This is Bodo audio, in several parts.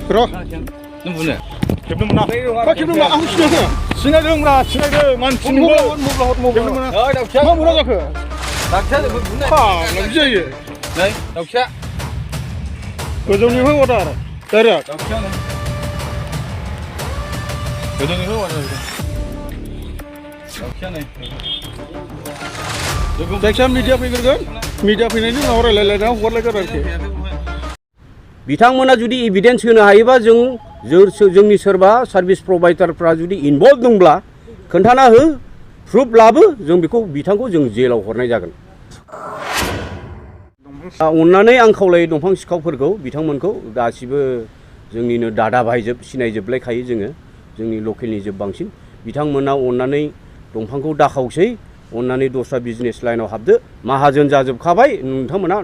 bro. Nung muna. Kipno muna. Kipno muna. Ako sinadong ra, sinadong man sinbo. Kipno muna. Đọc sách. Mo muna ka. Đọc sách là muna. Ha, làm gì vậy? Đây, đọc sách. Có giống như hơi quá Đây rồi. Đọc sách này. Có giống như hơi quá Đọc sách này. Section media figure kan? Media figure ini orang lain-lain orang buat lagi orang. बिथांमोना जुदि एभिडेन्स होनो हायोबा जोंनि सोरबा सार्भिस प्रभाइडारफ्रा जुदि इनभल्भ दंब्ला खोन्थाना हो प्रुफ लाबो जों बेखौ बिथांखौ जों जेलाव हरनाय जागोन अननानै आं खावलायो दंफां सिखावफोरखौ बिथांमोनखौ गासिबो जोंनिनो दादा भाइजोब सिनायजोबलायखायो जोङो जोंनि लकेलनि जोब बांसिन बिथांमोना अननानै दंफांखौ दाखावसै अननानै दस्रा बिजनेस लाइनाव हाबदो माहाजोन जाजोबखाबाय नोंथांमोना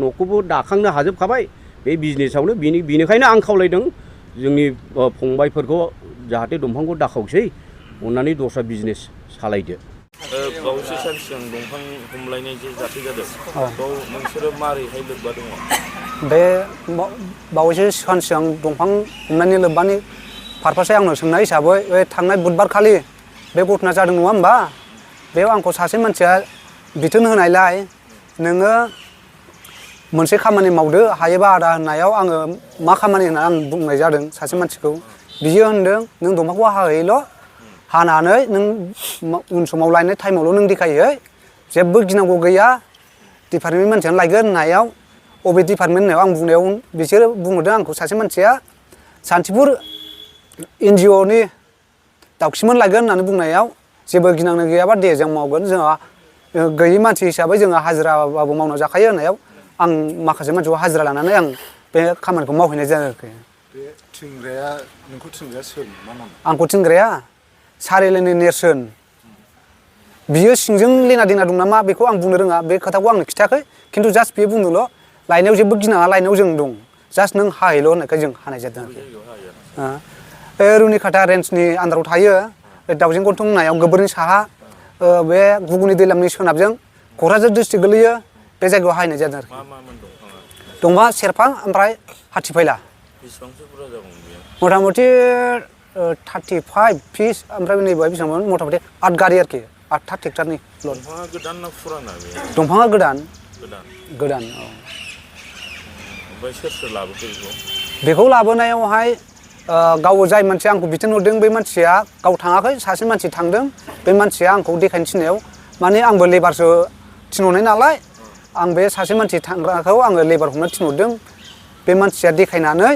न'खौबो दाखांनो हाजोबखाबाय बे बिजनेसावनो बिनिखायनो आं खावलायदों जोंनि फंबायफोरखौ जाहाथे दंफांखौ दाखावसै अननानै दस्रा बिजनेस सालायदो बावैसो सान सिगां दंफां हमलायनाय जे जाथाय जादों बेयाव नोंसोरो मारैहाय लोब्बा दङ बे बावैसो सान सिगां दंफां हमनायनि लोब्बानि पारपासै आंनो सोंनाय हिसाबै बे थांनाय बुधबार खालि बे घटना जादों नङा होमबा बेयाव आंखौ सासे मानसिया बिथोन होनायलाय नोङो मोनसे खामानि मावदो हायोबा आदा होननायाव आङो मा खामानि होनना आं बुंनाय जादों सासे मानसिखौ बियो होनदों नों दंफांखौ हाहैल' हानानै नों उन समाव लायनाय टाइमावल' नों देखायहै जेबो गिनांगौ गैया डिपार्टमेन्टनि मानसियानो लायगोन होननायाव अबे डिपार्टमेन्ट होननायाव आं बुंनायाव बिसोरो बुंहरदों आंखौ सासे मानसिया सान्तिपुर NGOनि दाउखिमोन लायगोन होननानै बुंनायाव जेबो गिनांनो गैयाबा दे जों मावगोन जोंहा गैयि मानसि हिसाबै जोङो हाजिराबाबो मावना जाखायो होननायाव आं माखासे मानसिखौ हाजिरा लानानै आं बे खामानिखौ मावहैनाय जादों आरोखि बे थिनग्राया नोंखौ थिनग्राया सोर मा नाम आंखौ थिनग्राया सारिलेनि नेरसोन बियो सिंजों लेना देना दं नामा बेखौ आं बुंनो रोङा बे खोथाखौ आंनो खिथायाखै खिन्थु जास्ट बियो बुंदोंल' लायनायाव जेबो गिनाङा लायनायाव जों दं जास्ट नों हाहैल' होननायखाय जों हानाय जादों आरोखि रुनिखाटा रेन्जनि आन्दाराव थायो दाउजें गन्थं होननायाव गोबोरनि साहा बे गुगुनि दैलामनि सोनाबजों क'क्राझार डिस्ट्रिक्ट गोलैयो बे जायगायाव हायनाय जादों आरोखि दंफाङा सेरफां ओमफ्राय हाथिफैला बेसेबांसो बुरजा जागौमोन बेयो मथा मथि 35 पिस ओमफ्राय नैबेहाय बेसेबांमोन मथा मथि 8 गारि आरोखि 8था ट्रेक्टरनि दंफाङा गोदान ना फुराना बे दंफाङा गोदान गोदान औ ओमफ्राय सोर लाबोखो बेखौ लाबोनायावहाय गाव जाय मानसिया आंखौ बिथोन हरदों बे मानसिया गाव थाङाखै सासे मानसि थांदों बे मानसिया आंखौ देखायनो थिननायाव माने आंबो लेबारसो थिनहरनाय नालाय आं बे सासे मानसि थांग्राखौ आङो लेबार हमनो थिनहरदों बे मानसिया देखायनानै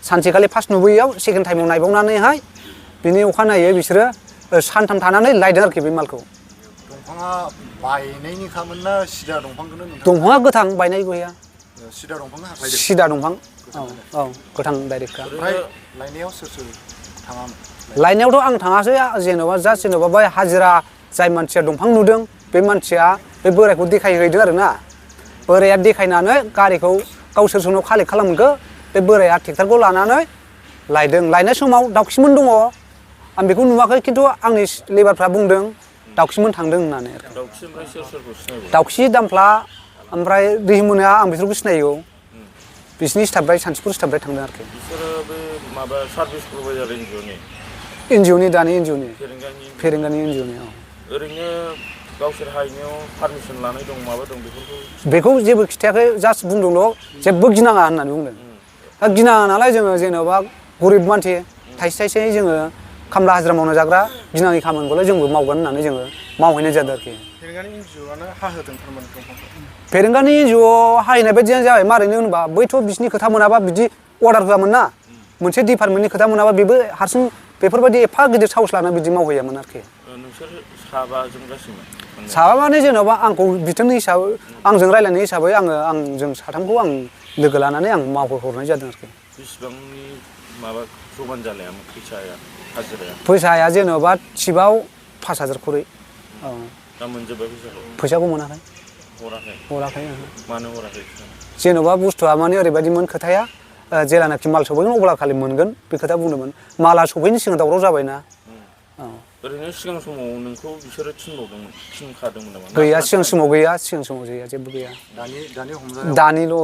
सानसेखालि फार्स्ट नुबोयैयाव सेकेन्ड टाइमाव नायबावनानैहाय बिनि अखानायै बिसोरो सानथाम थानानै लायदों आरोखि बे मालखौ दंफाङा बायनायनिखामोन ना सिदा दंफांखौनो दंफाङा गोथां बायनाय गैया सिदा दंफांखौ हाख्लायदों सिदा दंफां औ गोथां डाइरेक्टखा ओमफ्राय लायनायाव सोर थाङामोन लायनायावथ' आं थाङासै जेन'बा जास्ट जेन'बा बै हाजिरा जाय मानसिया दंफां नुदों बे मानसिया बे बोरायखौ देखायहैदों आरोना बोराया देखायनानै गारिखौ गाव सोरनाव कालेक्ट खालामखो बे बोराया ट्रेक्टरखौ लानानै लायदों लायनाय समाव दाउखिमोन दङ आं बेखौ नुवाखै खिन्थु आंनि लेबारफ्रा बुंदों दाउखिमोन थांदों होननानै दाउखि दामफ्ला ओमफ्राय दैमोना आं बिसोरखौ सिनायो बिसिनि स्टाफनिफ्राय सान्तिपुर स्टाफनिफ्राय थांदों आरोखि बिसोरो बे माबा सार्भिस प्रभाइडार NGOनि दानि NGOनि फेरेंगानि NGOनि ओरैनो गावसोर हायनायाव पारमिसन लानाय दं माबा दं बेखौ जेबो खिथायाखै जास्ट बुंदोंल' जेबो गिनाङा होननानै बुंदों दा गिनाङा नालाय जोङो जेन'बा गरिब मानसि थाइसे थाइसे जोङो खामला हाजिरा मावना जाग्रा गिनाङि खामानिखौलाय जोंबो मावगोन होननानै जोङो मावहैनाय जादों आरोखि फेरेंगानि NGOआनो हाहोदों थारमाने दंफांखौ फेरेंगानि NGO हाहैनाय बायदियानो जाबाय मारैनो होनबा बैथ' बिसिनि खोथा मोनाबा बिदि अर्डार होआमोन ना मोनसे डिपार्टमेन्टनि खोथा मोनाबा बेबो हारसिं बेफोरबायदि एफा गिदिर साहस लानानै बिदि मावहैयामोन आरोखि नोंसोर साबाजों गासिबो साबा माने जेन'बा आंखौ बिथोननि हिसाबै आंजों रायज्लायनाय हिसाबै आंजों साथामखौ आं लोगो लानानै आं मावहोहरनाय जादों आरोखि बेसेबांनि माबा जमान जानायामोन फैसाया हाजिराया फैसाया जेनेबा थिबाव 5,000 खरै औ दा मोनजोब्बाय फैसाखौ फैसाखौ मोनाखै हराखै हराखै मानो हराखै जेनेबा बुस्थुआ माने ओरैबायदिमोन खोथाया जेलानाखि माल सफैगोन अब्ला खालि मोनगोन बे खोथा बुंदोंमोन माला सफैनो सिगां दावराव जाबायना औ ओरैनो सिगां समाव नोंखौ बिसोरो थिनखादोंमोन नामा गैया सिगां समाव गैया जेबो गैया दानि हमजानायाव दानिल'